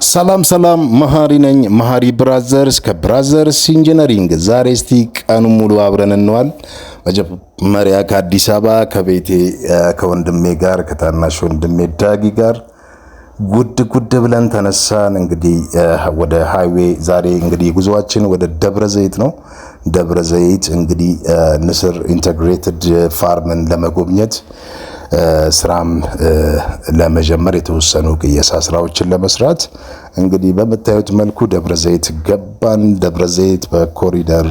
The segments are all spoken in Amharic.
ሰላም ሰላም፣ መሃሪ ነኝ። መሃሪ Brothers ከ Brothers Engineering። ዛሬ እስቲ ቀኑ ሙሉ አብረን እንዋል። መጀመሪያ ከአዲስ አበባ ከቤቴ ከወንድሜ ጋር፣ ከታናሽ ወንድሜ ዳጊ ጋር ጉድ ጉድ ብለን ተነሳን። እንግዲህ ወደ highway፣ ዛሬ እንግዲህ ጉዞአችን ወደ ደብረ ዘይት ነው። ደብረ ዘይት እንግዲህ ንስር Integrated Farm ን ለመጎብኘት፣ ስራም ለመጀመር፣ የተወሰኑ ቅየሳ ስራዎችን ለመስራት እንግዲህ በምታዩት መልኩ ደብረ ዘይት ገባን። ደብረ ዘይት በኮሪደር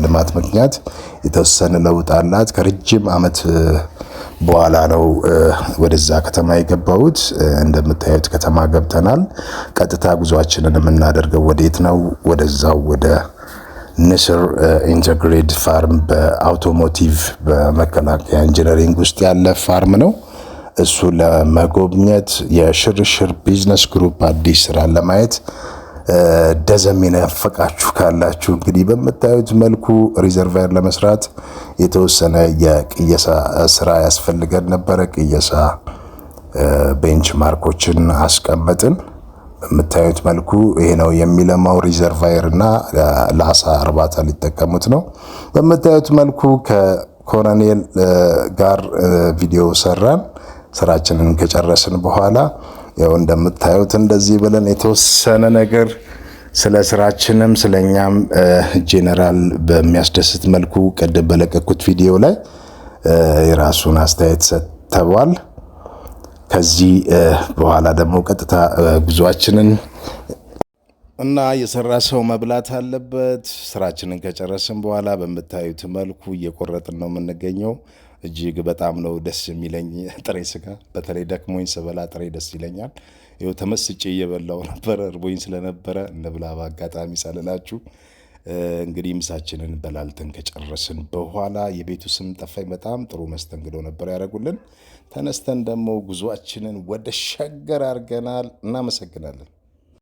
ልማት ምክንያት የተወሰነ ለውጥ አላት። ከረጅም ዓመት በኋላ ነው ወደዛ ከተማ የገባሁት። እንደምታዩት ከተማ ገብተናል። ቀጥታ ጉዟችንን የምናደርገው ወዴት ነው? ወደዛው ወደ ንስር Integrated Farm፣ በ automotive በመከላከያ engineering ውስጥ ያለ farm ነው። እሱ ለመጎብኘት፣ የሽርሽር business group አዲስ ስራ ለማየት ደዘም የናፈቃችሁ ካላችሁ እንግዲህ በምታዩት መልኩ reservoir ለመስራት የተወሰነ የቅየሳ ስራ ያስፈልገን ነበረ። ቅየሳ benchmark ኦችን አስቀመጥን። በምታዩት መልኩ ይሄ ነው የሚለማው reservoir እና ለአሳ እርባታ ሊጠቀሙት ነው። በምታዩት መልኩ ከኮሎኔል ጋር ቪዲዮ ሰራን። ስራችንን ከጨረስን በኋላ ያው እንደምታዩት እንደዚህ ብለን የተወሰነ ነገር ስለ ስራችንም ስለኛም ጄኔራል በሚያስደስት መልኩ ቅድም በለቀኩት ቪዲዮ ላይ የራሱን አስተያየት ሰጥተዋል። ከዚህ በኋላ ደግሞ ቀጥታ ጉዟችንን እና የሰራ ሰው መብላት አለበት። ስራችንን ከጨረስን በኋላ በምታዩት መልኩ እየቆረጥን ነው የምንገኘው። እጅግ በጣም ነው ደስ የሚለኝ ጥሬ ስጋ፣ በተለይ ደክሞኝ ስበላ ጥሬ ደስ ይለኛል። ይኸው ተመስጬ እየበላው ነበረ፣ እርቦኝ ስለነበረ እንብላ በአጋጣሚ ሳልላችሁ። እንግዲህ ምሳችንን በላልተን ከጨረስን በኋላ፣ የቤቱ ስም ጠፋኝ፣ በጣም ጥሩ መስተንግዶ ነበር ያደረጉልን። ተነስተን ደግሞ ጉዟችንን ወደ ሸገር አድርገናል። እናመሰግናለን።